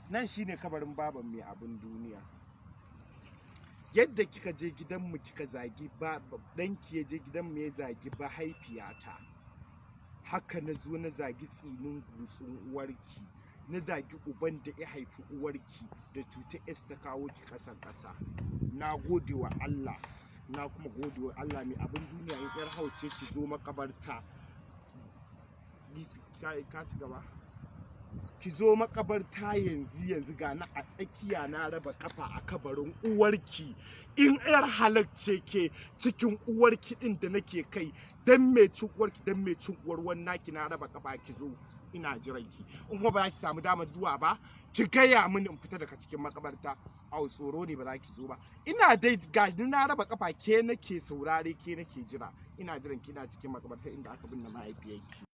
Nan shine kabarin baban mai abin duniya. Yadda kika je gidanmu kika zagi ba ɗanki, ya je gidanmu ya zagi mahaifiyata, haka na zo na zagi tsinin gutsun uwarki, na zagi uban da ya haifi uwarki da cutar S ta kawo ki ƙasan ƙasa. Na gode wa Allah, na kuma gode wa Allah. Mai abin duniya, in yar hauce, ki zo makabarta. Ka ci gaba, ki zo makabarta yanzu yanzu. Ga na a tsakiya, na raba kafa a kabarin uwarki. In yar halacce ke, cikin uwarki din da nake kai, dan mai cin uwarki, dan mai cin uwar wannan ki, na raba kafa, ki zo, ina jiran ki. In kuma ba za ki samu damar zuwa ba, ki gaya mini in fita daga cikin makabarta. Au, tsoro ne ba za ki zo ba. Ina dai ga ni na raba kafa, ke nake saurare, ke nake jira, ina jiran ki, ina cikin makabarta inda aka binne mahaifiyarki.